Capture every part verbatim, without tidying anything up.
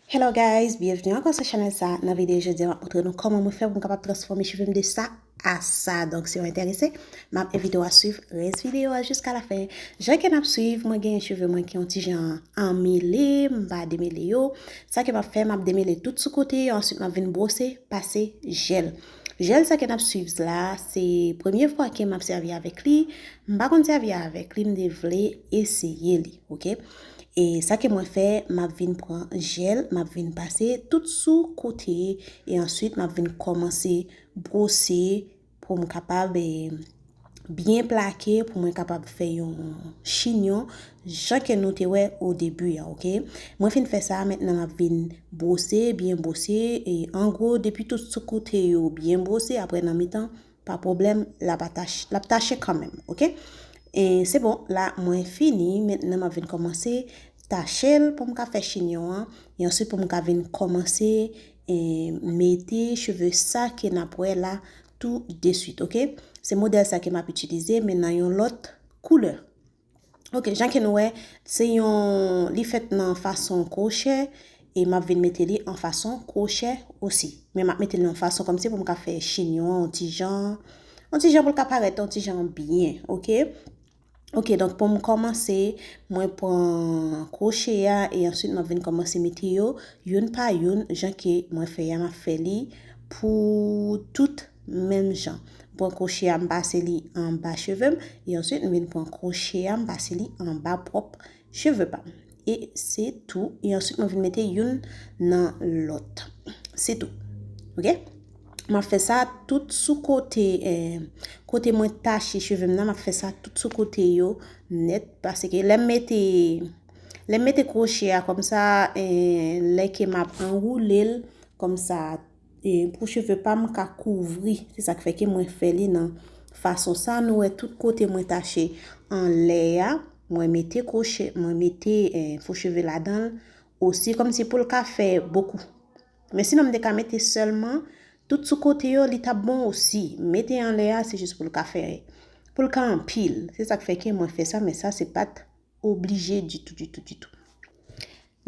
Hello guys, byenvni ankò sou chanèl sa. Nan videyo jodi a, m ap montre nou kòman mwen fè pou m kapab transfòme cheve m de sa a sa. Donk, si w enterese, m ap envite w a swiv rès videyo a jiska lafen. Jan ke n ap swiv, mwen genyen cheve mwen ki yon ti jan anmele, m pa demele yo. Sa ke m ap fè, m ap demele tout sou kote yo, answit m ap vin bwose, pase jèl. Jèl sa ke n ap swiv la, se premye fwa ke m ap sèvi avèk li. M pa konn sèvi avèk li, m te vle eseye li, oke? E sa ke mwen fè, m ap vin pran jèl, m ap vin pase tout sou kote, e answit m ap vin kòmanse bwose pou m kapab, eh, byen plake, pou mwen kapab fè yon chinyon, jan ke nou te wè o debi a, oke? Mwen fin fè sa, mentnan m ap vin bwose, byen bwose, e an gwo, depi tout sou kote yo byen bwose, apre nan mitan, pa pwoblèm, l ap atache, l ap tache kanmenm, oke? E se bon, la, mwen fini, mentnan m ap vin kòmanse tache l pou m ka fè chinyon an, e answit pou m ka vin kòmanse, e, mete cheve sa ke n ap wè la tou deswit, oke? Se modèl sa ke m ap itilize, men nan yon lòt koulè. Oke, jan ke nou wè, se yon, li fèt nan fason kwochè, e m ap vin mete li an fason kwochè osi. Men m ap mete li an fason kòmsi pou m ka fè chinyon an, yon ti jan, yon ti jan pou l ka parèt, yon ti jan byen, oke? Oke, donk pou m kòmanse, mwen pran kwochè a, e answit m ap vin kòmanse mete yo, youn pa youn, jan ke mwen fè a, m ap fè li pou tout menm jan. M pran kwochè a, m pase li anba cheve m, e answit m vin pran kwochè a, m pase li anba pwòp cheve pa m. E se tou, e answit mwen vin mete youn nan lòt. Se tou. Oke? M ap fè sa tout sou kote, eh, kote mwen tache cheve m nan, m ap fè sa tout sou kote yo nèt, paske lè m mete, lè m mete kwochè a kòmsa, eh, lè ke m ap anwoule l kòmsa, eh, pou cheve pa m ka kouvri. Se sa k fè ke mwen fè li nan fason sa. Nou wè tout kote mwen tache anlè a, mwen mete kwochè, mwen mete, eh, fo cheve ladan l osi, kòmsi pou l ka fè bokou. Men sinon, m te ka mete sèlman tout sou kote yo, li t ap bon osi. Mete anlè a, se jis pou l ka fè, pou l ka anpil. Se sa k fè ke mwen fè sa, men sa se pa t oblije ditou, ditou, ditou.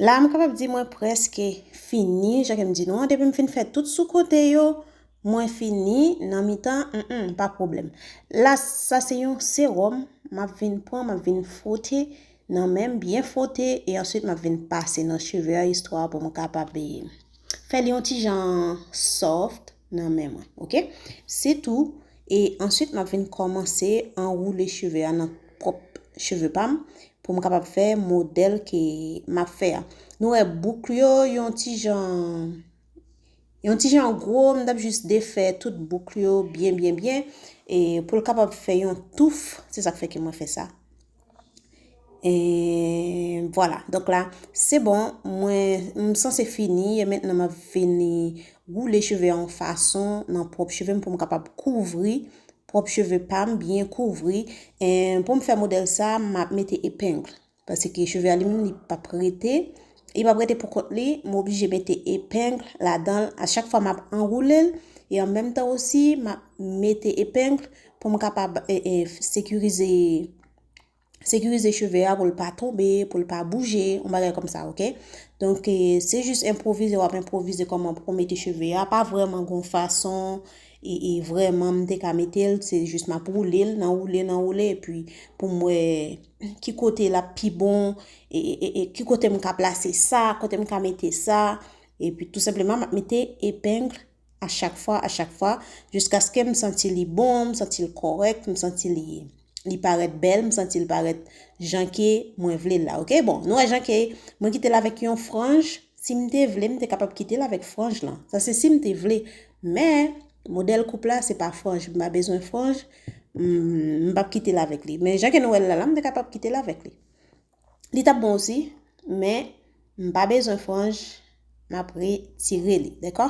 La, m kapab di mwen prèske fini, jan ke m di nou an, depi m fin fè tout sou kote yo, mwen fini, nan mitan, mm, mm, pa pwoblèm. La, sa se yon sewòm, m ap vin pran, m ap vin fwote nan men m, byen fwote, e answit m ap vin pase nan cheve a, istwa pou m kapab, eh, fè li yon ti jan soft nan men mwen, oke? Se tou, e answit m ap vin kòmanse anwoule cheve a nan pwòp cheve pa m, pou m kapab fè modèl ke m ap fè a. Nou wè bouk yo, yon ti jan, yon ti jan gwo, m t ap jis defè tout bouk yo byen, byen, byen, e pou l kapab fè yon touf, se sa k fè ke mwen fè sa. E vwala. Donk la, se bon, mwen, m sanse fini, e mentnan m ap vini woule cheve a yon fason nan pwòp cheve m pou m kapab kouvri pwòp cheve pa m, byen kouvri. E pou m fè modèl sa, m ap mete epeng. Paske cheve a li menm, li p ap rete. Li p ap rete pou kont li, m oblije mete epeng ladan l. A chak fwa m ap anwoule l, e an menm tan osi, m ap mete epeng pou m kapab, e, e, sekirize, sekirize cheve a pou l pa tonbe, pou l pa bouje, yon bagay kòmsa, oke? Donk, e, se jis enpwovize, w ap enpwovize kòman pou w mete cheve a. Pa vrèman gon fason, e, e vrèman m te ka mete l, se jis m ap woule l, nan woule, nan woule, epi pou m wè ki kote l ap pi bon, e, e, e, e ki kote m ka plase sa, kote m ka mete sa, epi tou senpleman, m ap mete epeng a chak fwa, a chak fwa, jiskaske m santi li bon, m santi l kòrèk, m santi li, li parèt bèl, m santi l parèt jan ke mwen vle l la, oke? Bon, nou wè jan ke mwen kite l avèk yon franj, si m te vle, m te kapab kite l avèk franj lan. Sa se si m te vle. Men, modèl koup la, se pa franj. M pa bezwen franj, m, m p ap kite l avèk li. Men jan ke nou wè l la, la, m te kapab kite l avèk li. Li t ap bon osi, men m pa bezwen franj, m ap retire li, dakò?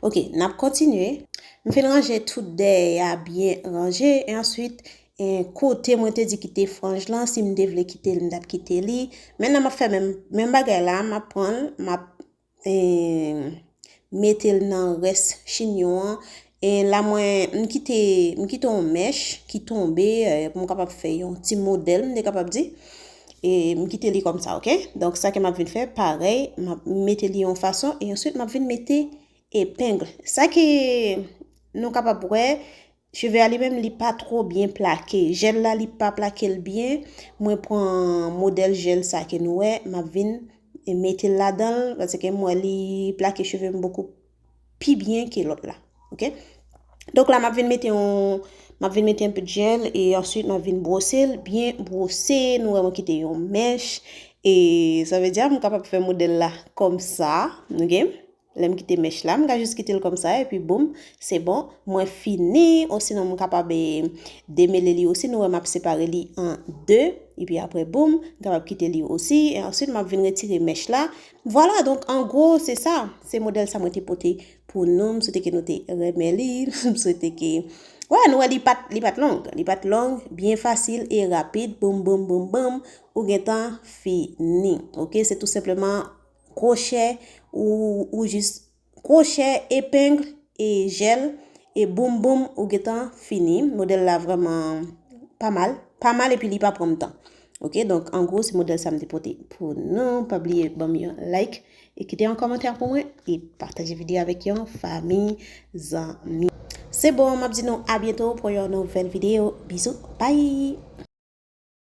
Oke, n ap kontinye. M fin ranje tout dèyè a byen ranje, e answit, e kote mwen te di kite franj lan, si m te vle kite l, m t ap kite li. Mentnan, m ap fè menm, menm bagay la, m ap pran l, m ap, e, mete l nan rès chinyon an. E la, mwen, m kite, m kite yon mèch ki tonbe, e, pou m kapab fè yon ti modèl, m te kapab di. E m kite li kòm sa, oke? Donk, sa ke m ap vin fè, parèy, m ap mete li yon fason, e answit, m ap vin mete epeng. Sa ke nou kapab wè, cheve a li menm, li pa twò byen plake. Jèl la, li pa plake l byen. Mwen pran modèl jèl sa ke nou wè, m ap vin mete l ladan l, paske m wè li plake cheve m bokou pi byen ke lòt la. Oke? Donk la, m ap vin mete yon, m ap vin mete yon pe de jèl e answit m ap vin bwose l, byen bwose, nou wè mwen kite yon mèch, e sa vle di m kapab fè modèl la kòm sa, oke? Lè m kite mèch la, m ka jis kite l kòm sa, epi boum, se bon, mwen fini, osinon m kapab, e, demele li osi, nou wè m ap separe li an de, epi apre, boum, m kapab kite li osi, e answit m ap vin retire mèch la. Vwala, donk, an gwo, se sa, se modèl sa mwen te pote pou nou, m swete ke nou te renmen li, m swete ke, wè, nou wè li pa t, li pa t long, li pa t long, byen fasil e rapid, boum, boum, boum, boum, ou gentan fini, oke? Se tou senpleman kwochè, ou, ou jis kwochè, epeng e jèl, e boum boum, ou gentan fini. Modèl la vrèman pa mal, pa mal epi li pa pran m tan. Oke, donk an gwo, se modèl sa m te pote pou nou. Pa bliye ban m yon like e kite yon kòmantè pou mwen e pataje videyo avèk yon fanmi, zanmi. Se bon, m ap di nou a byento pou yon nouvèl videyo. Bizou, bye!